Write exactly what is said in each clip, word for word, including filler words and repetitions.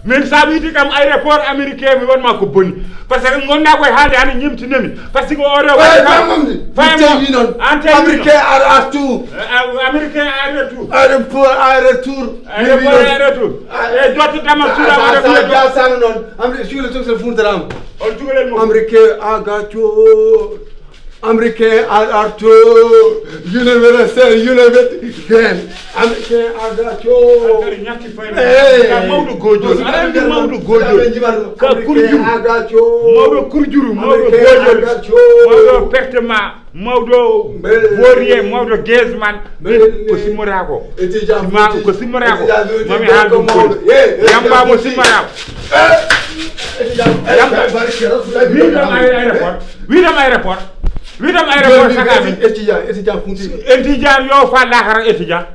Min sa wiidi kam aéroport américain, mi wonma ko boni. Par ce que gonɗa koye haalde hande ñimtinemi. Par ce que oɗo waɗi kam famamde. Faymo. Tawi noon. An tawi américain ar artu. Américain ar artu. Aéroport ar retour. Aéroport ar retour. E jotto dama sura wala. Jasano noon. Américain suula tum sel funtaram. On jugalel mo. Américain agaco. Américain ar artu. Universal, universal. Américain agaco. Mawɗo gojol. Aɗa anndi mawɗo gojol. Ka kurjuru. Mawɗo kurjuru, mawɗo gojol. Mawɗo pertement, mawɗo vaurien, mawɗo guesman. Ko simmorako. Ko simmorako. Mami haal ɗum. Yamba mo simmorako. Yamba. Wiɗam aéroport. Wiɗam aéroport. Wiɗam aéroport saka min. Étudiant, étudiant funti. Étudiant yo fa lahara étudiant.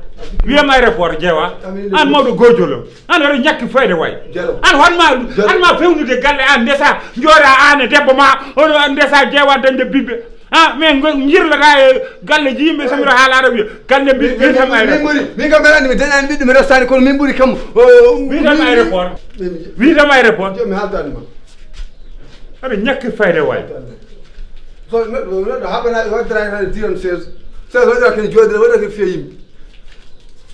Wiɗam aéroport jeewa. An mawɗo gojolo. An aɗa ñakki fayde way. An wanma, an ma fewnude galle an ndesa jooɗa an e debbo ma, on ndesa jeewa dañde bibbe. Ha, min jirlata e galleji yimɓe so mbiɗo haala arabiya. Galle mbi witam aéroport. Min kam mbeɗa anndi mi dañani ɓiɗɗo mi restani kono min ɓuri kam. Witam aéroport. Witam aéroport. Jomi haaltani ma. Aɗa ñakki fayde way. So neɗɗo neɗɗo haɓana waddira diran seize. Seize waɗira ken jooɗira waɗira ken fiya yimɓe.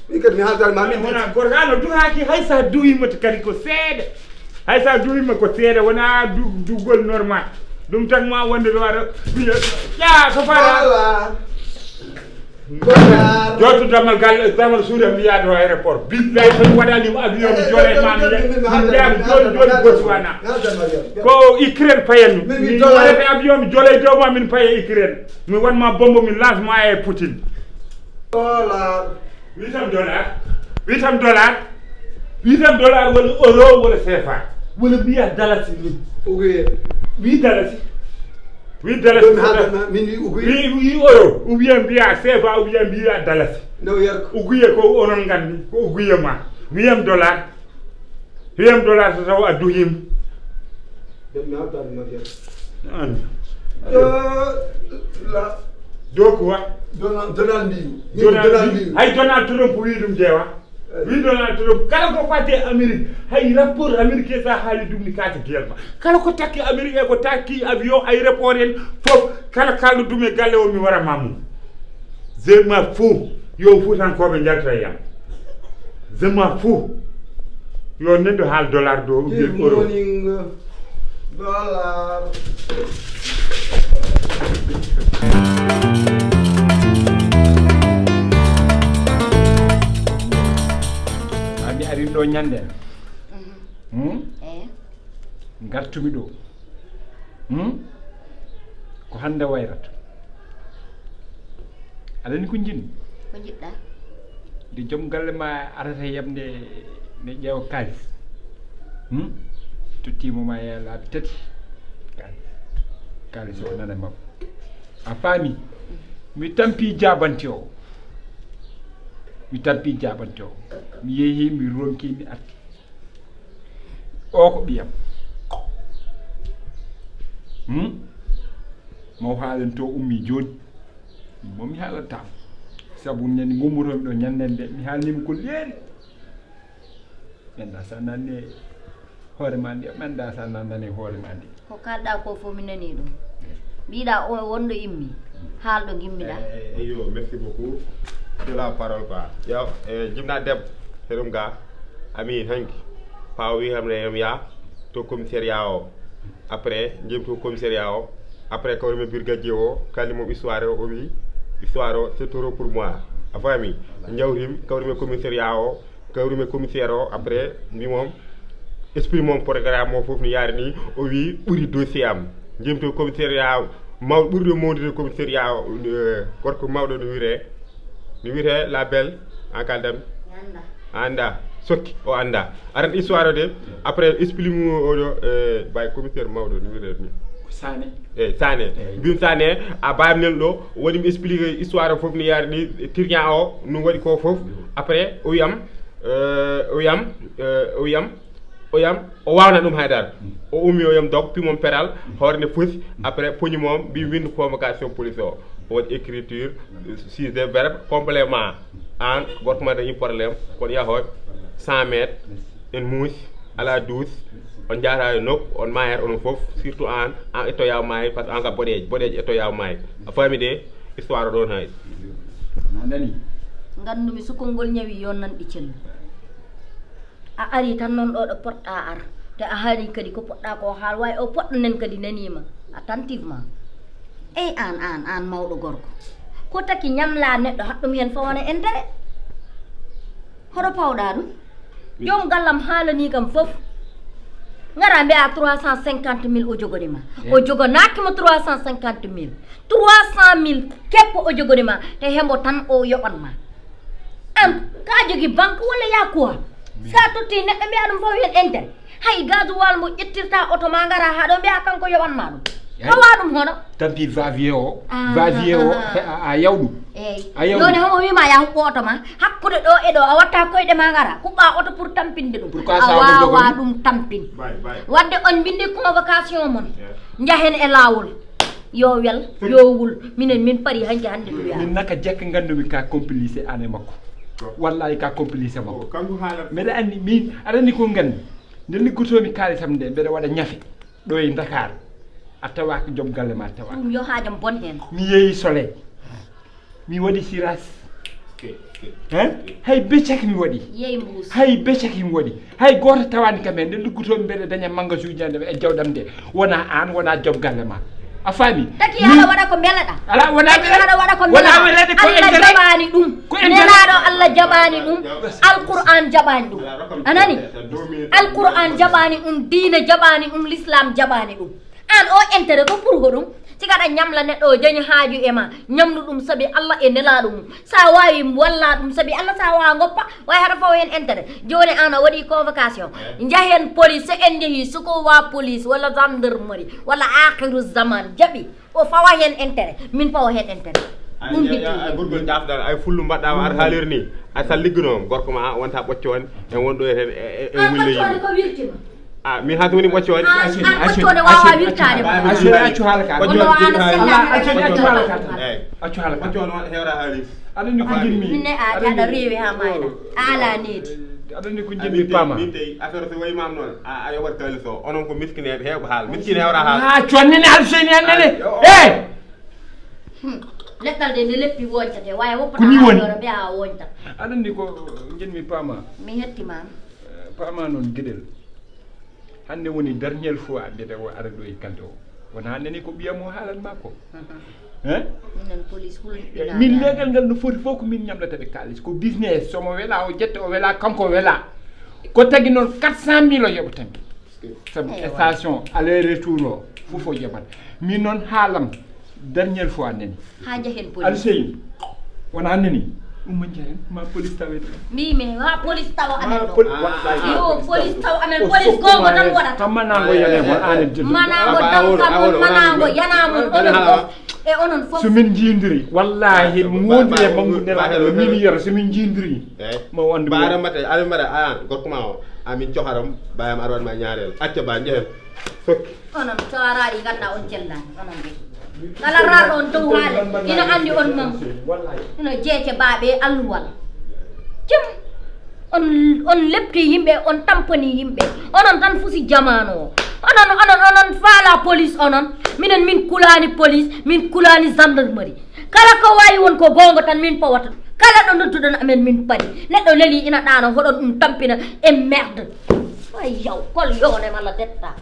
Min kadi mi haaltani ma min. Wona gorko ano duhaki hay sa duhima kadi ko seeɗa. Hay sa duhima ko seeɗa wona du- dugol normal. Ɗum tan ma wonde ɗo aɗa wiya ya ko fara. Jottu damal gal damal suudu am yaade o aéroport. Billahi so mi waɗanima avion mi jolay ma mi yaami joni joni Botswana. Ko Ukraine payanmi mi waɗata avion mi jolay dow ma min paya Ukraine. Mi wanma bombo mi lance ma e Poutine. Witam dollar. Witam dollar. Witam dollar wala euro wala sefa. Wala mbiya dalasi ni. Wi dalasi. Wi dalasi. Wi euro. Ou bien mbiya sefa ou bien mbiya dalasi. Uguye ko onon gandi ko uguye ma. Wiyam dollar. Wiyam dollar so taw a duhim. An. Doku wa. Donald mbiyu. Hay Donald Trump wi ɗum jeewa. Wi Donald Trump kala ko fati e Amérique hay rapport américain sa haali ɗum ni kati gelma. Kala ko takki Amérique e ko takki avion aéroport en fof kala kalɗo ɗum e galle o mi wara ma mum. Zema fou. Yo fuutankooɓe njalta e yam. Zema fou. Yo nenɗo haal dollar do ou bien euro. Ami arin ɗo ñande. Hmm? Gartumi ɗo. Hmm? Ko hannde wayrata. Aɗa anndi ko njiɗmi? Ko njiɗɗa? Nde joom galle ma arata yamde ne ƴeewa kaalis. Hmm? Tottiima ma e laabi tati. Kaalis. Kaalis o nana makko. A faami? Mi tampi jaabante o. Mi tampi jaabante o. Mi yehi mi ronki mi arti. O ko ɓiyam. Hmm? Maw haalen to ummi jooni. Mo mi haalata. Sabu ñande ngummutomi ɗo ñanden de mi haalnima ko leeri. Ɓenda sa nanne hoore ma nde ɓenda sa nannane hoore ma nde. Ko kalɗa ko fof mi nani ɗum. Mbiɗa o wonɗo immi. Haalɗo gimmiɗa. Eyo, merci beaucoup de la parole quoi. Yo e jibna debbo. Heɗum ga amin hanki pawo wi hamre hem ya to commissariat o. Après jim to commissariat o. Après, kawrumi brigadier o, kalli mom histoire o, o wi, histoire o, c'est trop pour moi. A faami? Njawrim, kawrumi commissariat o, kawrumi commissaire o, après, mbi mom, explique mom programme o fof no yaari ni, o wi ɓuri dossier am. Jimto commissariat, maw-, ɓurɗo mawnude commissariat o, eh, gorko mawɗo no wiyre, no wiyre la belle, an kaldam. Anda. Sokki, o anda. Aran histoire o de, après explique mo o ɗo, eh, bay commissaire mawɗo, no wiyre ni. Ko Sané. Eh, Sané. Eh. Mbim Sané, a bayam nen ɗo, waɗi mi explique histoire o fof no yaari ni, client o, no waɗi ko fof. Après, o wiyam, eh, o wiyam, eh, o wiyam, o yam, o waawna ɗum haydara. O ummi o yam dog, pimom peral, hoore nde foti, après poñi mom, mbi windu convocation police o. O waɗi écriture, sujet, verbe, complément. An, gorko ma dañi problème, kono yahoy cent mètres, en muusi, ala douze, on jaata e nokku, on maayat onon fof, surtout an, an ettoya maayi, par ce que an ka boɗeejo, boɗeejo ettoya maayi. A faami de, histoire o ɗon hay. A nani? Ngandumi sukol ngol ñawi yo nanɗi cellu. A ari tan noon ɗo ɗo poɗɗa ar, te a haali kadi ko poɗɗa ko haal, way o poɗɗo nen kadi naniima attentivement. Ey aan, aan, aan mawɗo gorko, ko taki ñamla neɗɗo haɗ ɗum heen fawana intérêt? Hoɗo pawɗa ɗum? Joom gallam haalanii kam fof. Ngara mbiya trois cent cinquante mille o jogori ma. O joganaaki mo trois cent cinquante mille. Trois cent mille keppo o jogori ma, te hembo tan o yoɓan ma. An, ka jogi banque walla ya quoi? Sa totti neɗɗo mbiya ɗum fof heen intérêt. Hay gasoil mo ƴettirta oto ma ngara haa ɗo mbiya kanko yoɓan ma ɗum. Hawa ɗum hono? Tampi va vieux o. Ah, va vieux o, ah, ah. A, a yaw ɗum. Eey. A yaw ɗum. Joni homo wima ya huɓɓo oto ma. Hakkude ɗo e ɗo a watta koyɗe ma ngara. Kuɓɓa oto pour tampinde ɗum. Pourquoi a wawa ɗum tampin. Wadde on mbindi convocation mon. Njahen e laawol. Yo wel, yo wul. Minen min pari hanki hannde ɗum yaa. Min naka jekka ngandumi ka complice an e makko. Wallahi ka complice makko. Mbeɗa anndi min aɗa anndi ko nganndi. Nde liggotomi kaalisam nde mbeɗa waɗa ñafe ɗo e Dakar. A tawaaka joom galle ma tawaaka. Ɗum yo haajam bon heen. Mi yeeyi Soleil. Mi waɗi siras. Hein? Hay beccaki mi waɗi. Yeeyi mbuus. Hay beccaki mi waɗi. Hay gooto tawaani kam heen. Nde liggotomi mbeɗa daña mangasuuji am e jawɗam nde. Wona aan, wona joom galle ma. A faami? Taki aɗa waɗa ko mbelaɗa. Ala, wona taki aɗa waɗa ko mbelaɗa. Wona welede ko Allah jaɓaani ɗum. Ko en nelaaɗo Allah jaɓaani ɗum. Alquran jaɓaani ɗum. A nani? Alquran jaɓaani ɗum, diine jaɓaani ɗum, l'islam jaɓaani ɗum. An o intérêt ko pour hoɗum? Sigaɗa ñamla neɗɗo o jañi haaju e ma, ñamnu ɗum sabi Allah e nelaaɗo mum. Sa wawi walla ɗum sabi Allah, sa wawa goppa, way haɗa faw hen intérêt. Joni an a waɗi convocation. Njahen police, so en jeehi soko wa police walla gendarmerie walla akhiru zaman jaɓi. O fawa hen intérêt, min fawa hen intérêt. Ɗum biddi. Ay burgol jafdal, ay fullu mbaɗɗa ar haalir ni. Ay sal ligguno gorko ma wonta ɓocco on, en wonɗo e, e, e, e wulle yimɓe. Ko wirtima. Ah, min haata woni ɓocco waɗi. An, an ɓocco ne wawa wirtade ma. Accu, accu haala ka. Wonno an a sella. Accu, accu haala ka. Accu haala ka. Ɓocco on hewra haalis. Aɗa ni ko jinmi. Minne a aɗa rewi ha mayɗa. A ala needi. Aɗa ni ko jinmi pama. Min tey affaire so wayi mam noon. A, a yoɓat kaalis o. Onon ko miskineɓe hewɓe haal. Miskin hewra haal. Ha conni ne Alseni an nene. Eh! Hmm. Leggal de nde leppi woñcate. Waya woppa. Ko ni woni. Mbiya a woñta. Aɗa ni ko jinmi pama. Mi hetti ma. Pama noon geɗel. Hannde woni dernière fois mbiɗa o ara ɗo e kalde o. Wona nani ko ɓiyam o haalan ma ko. Hein? Minen police hulɓinaa. Min leegal ngal no foti fof ko min ñamlata ɓe kaalis. Ko business, somo wela o ƴetta, o wela kanko o wela. Ko tagi noon quatre cent mille o yoɓata mi. Sabu station aller retour o fof o yoɓat. Min noon haalam dernière fois nani. Ha jahen police. Alsey. Wona nani. Umma jahen ma police tawe. Mbimi ha police tawa amen ɗo. Yo police tawa amen, police gongo tan waɗata. Kam manango yane mon anen jiddu. Manango dankam mon, manango yana mon, onon fof. E onon fof. So min jindiri wallahi mi wondi e mangu nela ko min yoro so min jindiri. Mo wonde bara mate ala mara a gorko ma o amin coharam bayam arwan ma ñaarel acca ba jahen. Onon coaraɗi ganda on cellaani onon ɓe. Kala rarɗo on dow haale ina andi on mangu. Ina jeece baaɓe alluwal. Jam. On, on lepti yimɓe, on tampani yimɓe. Onon tan fusi jamaanu o. Onon, onon, onon faala police onon. Minen min kulaani police, min kulaani gendarmerie. Kala ko wayi won ko goonga tan min pawata. Kala ɗo nodduɗon amen min pari. Neɗɗo leli ina ɗaano hoɗon ɗum tampina e merde. Ay yaw, kol yone malla detta.